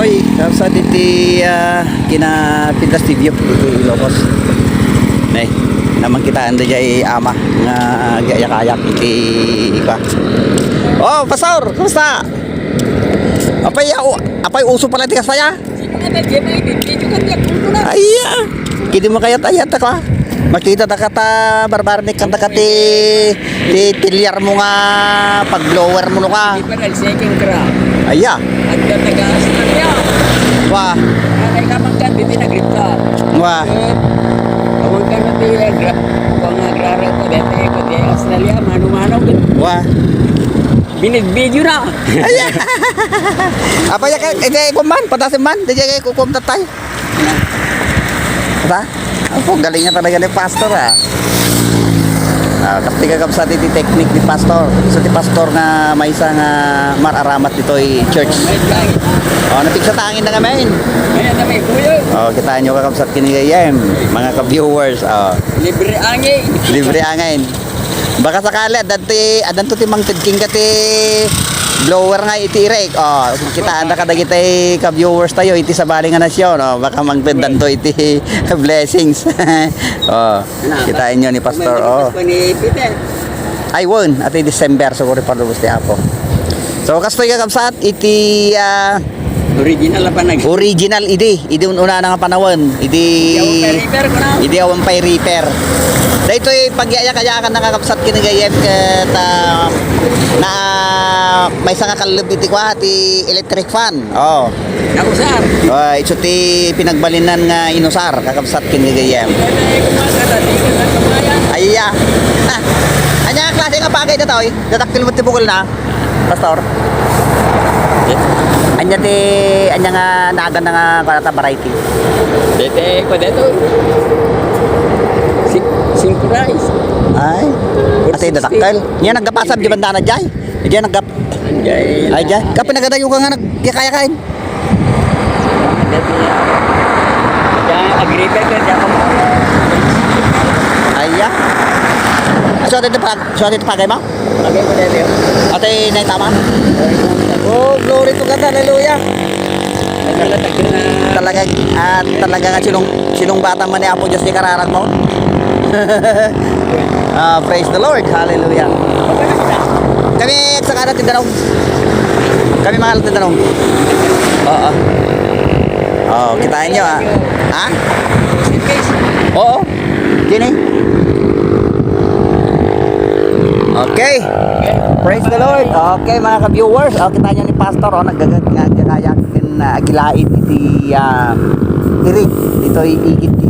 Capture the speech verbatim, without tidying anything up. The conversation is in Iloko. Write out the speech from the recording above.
Ay, sa diti, ah, kina Pintas T V diti Ilocos. Nay, naman kitaan da jay ama nga agayakayak iti kwa. Oh, Pastor, kumusta? Apay, ya, u-, apay uso pala ti kasaya? Sino nga nag-, di ba, video ka, di ako na. Ay, ah. Kidi mo kayat ayat ako, ah. Makita ta kata, barbarnik kanta kati, ti tilyar mo nga pag-blower mo no ka. Di pa nag-second crack. Aya. Agda taga Australia. Wa. Nanay ka man ka, di, di nagripta. Wa. Eh, awan ka na ti agra-, kung agrara ko, dati ko, di Australia, mano-mano. Wa. Binidbidyo na. Aya. Apa ya kay, iti kuman, patasin man, di kay kukum tatay. Ba? Apo, galing nga talaga ni Pastor, ah. Ah, kastoy kakabsat iti teknik ni Pastor. So, ti Pastor nga maysa nga mararamat ditoy church. Oh, napigsa ta angin na ngamin. Ayan na may kuya. Oh, kitaan nyo kakabsat kini gayem, mga ka-viewers. Oh. Libre angin. Libre angin. Baka sakali, addan ti, addan to ti mangted kenka ti blower nga iti irek. Oh, kitaan da kadagiti ka-viewers tayo, iti sabali nga nasyon. Oh, baka mangted danto iti blessings. Oh, kitaan nyo ni Pastor, oh. Ni Peter. Ay, wen, ati December, siguro palubos ti Apo. So, kastoy kakabsat, iti, ah, Original a panag- Original idi, idi un-, unana nga panawen, idi, Idi awan pay repair, kuno? Idi awan pay repair. Daytoy pagyayakayakan, nakakabsat ken ni gayem ket, ah, na maysa nga kalleb iti kua, ti electric fan. Oh. Nausar. Oh, isu ti pinagbalinan nga inusar, kakabsat ken ni gayem. Dati, kumakata, di ka nagkabayan. Ayya. Ah, anya nga klase nga bagay datoy? Dadakkel met ti bukel na. Pastor? Anya ti, anya nga nagan na nga, kuwan ta, variety? Dete, kwa deto. Sin-, synchronized. Ay. Ate, datakkel. Nya, naggapasab di bandana, jay? Jay, naggap-, Jay. Ay, jay. Kapin nagadayo ka nga nag-, kaya kain? Dete, ah. Jay, agripper ka, jay, kamo. Ay, ya. So, dito pa, so, dito pa kayo, ma? Lagay mo dito. Ate, naitaman? Oh, glory to God, hallelujah. Talaga, ah, talaga nga sinung-, sinungbatan man ni Apo Diyos ti kararag mo. Ah, praise the Lord, hallelujah. Kami, sa kanan, tindanong. Kami, mga tindanong. Oo. Oh, kitain nyo, ah. Ha? Oo. Kini. Okay. Praise the Lord. Okay, mga ka-viewers, oh, kita nyo ni Pastor, oh, nagagag-, nagagaya ken, ah, agilaid iti, ah, irig. Ditoy igid ti